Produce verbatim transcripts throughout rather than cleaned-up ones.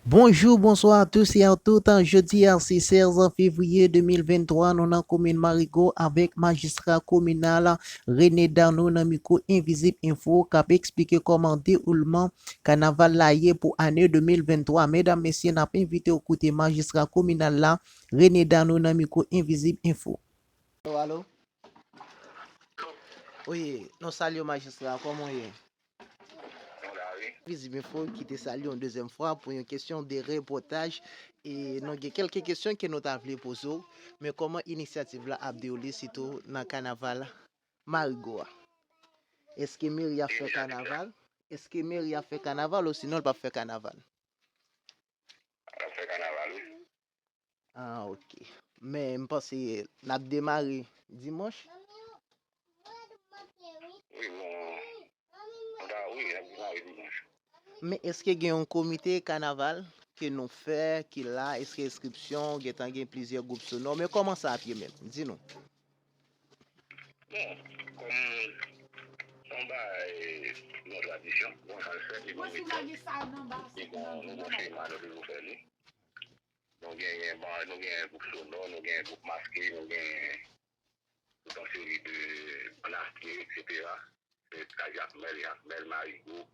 Bonjou, bonswa a tous e a tout. Jodi a, se sèz fevriye de mil venntwa, nou nan komin Marigo avèk majistra kominal René Darnaud nan mikwo Envizib Enfo k ap eksplike kòman dewoulman kanaval la ye pou ane de mil venntwa. Medam, mesye, n ap envite w koute majistra kominal la, René Darnaud, nan mikwo Envizib Enfo. Alo, alo? Wi, nou salye w, majistra, kòman w ye? Vizib Enfo ki te salye yon dezyèm fwa pou yon kesyon de repòtaj. E nou gen kèlke kesyon ke nou ta vle poze w, men kòman inisyativ la ap dewoule sitou nan kanaval Marigo a? Èske meri a fè kanaval? Èske meri a fè kanaval osinon l p ap fè kanaval? L ap fè kanaval, wi. Ah, ok. Men m panse n ap demare dimanch. Wi, bon. Wi, n ap demare dimanch. Men èske gen yon komite kanaval ke nou fè, ki la, èske enskripsyon, gentan gen plizyè gwoup sonò, men kòman sa ap ye menm? Di nou. Bon, kòm se yon bagay, yon tradisyon, bon, sa l fèt, li gon metòd, li gon, nou gon chema, nou toujou fè li. Nou genyen ban, nou genyen gwoup sonò, nou genyen gwoup maske, nou genyen tout yon seri de bann aktè, etsetera. Se ka Jakmèl, Jakmèl, Marigo,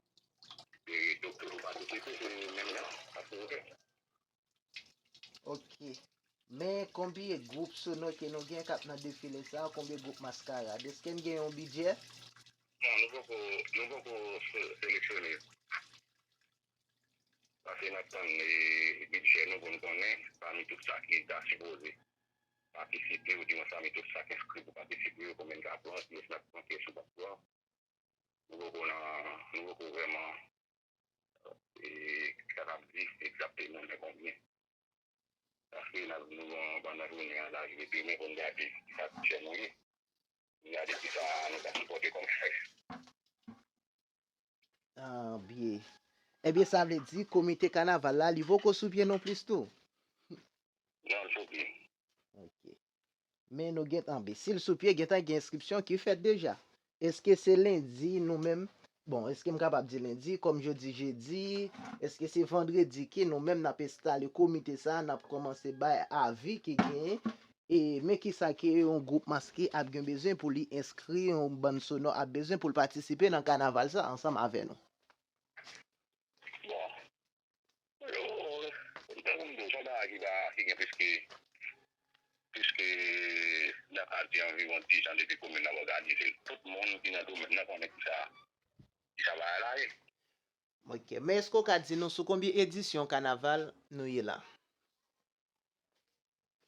e Doktè Lou pa tou kite, se menm jan, ap monte. Ok. Men konbyen gwoup sonò ke nou gen k ap nan defile sa a? Konbyen gwoup maskarad? Èske n gen yon bidjè? Non, nou poko, nou poko se-, seleksyone. Paske n ap tann, e, bidjè nou pou n konnen, pami tout sa ki ta sipoze patisipe, oudimwens pami tout sa k enskri pou patisipe yo, konbyen n ka pran, kiyès n ap pran, kiyès nou p ap pran. Nou poko nan, nou poko vrèman, e, kapab di egzakteman nan konbyen. Paske n ap, nou, pandan jounen an, n a rive demen pou n gade kisa bidjè nou ye. N gade kisa nou ka sipòte kòm chèf. Ah, byen. Ebyen, sa vle di komite kanaval la, li poko sou pye non plis tou? Non, l sou pye. Ok. Men nou gentan, ben, si l sou pye, gentan gen enskripsyon ki fèt deja. Èske se lendi nou menm? Bon, èske m kapab di lendi, kòm jodi jedi, èske se vandredi ke nou menm n ap enstale komite sa a, n ap kòmanse bay avi ki genyen? E men kisa ke yon gwoup maske ap gen bezwen pou li enskri, yon bann sonò ap bezwen pou l patisipe nan kanaval sa a ansanm avè nou? Bon, yo, tankou m di w, se yon bagay ki pa, ki gen plis ke, plis ke, n ap di anviwon dis an depi komin nan òganize l. Tout moun ki nan domèn nan konnen kisa, kisa bagay la ye. Ok, men èske w ka di nou sou konbyen edisyon kanaval nou ye la?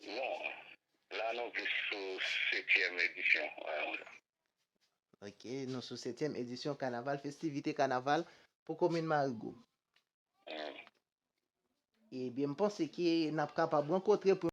Bon, la nou jis sou setyèm edisyon, euh. Ok, nou sou setyèm edisyon kanaval, festivite kanaval pou komin Marigo. Mm. Ebyen, m panse ke n ap kapab rankontre pou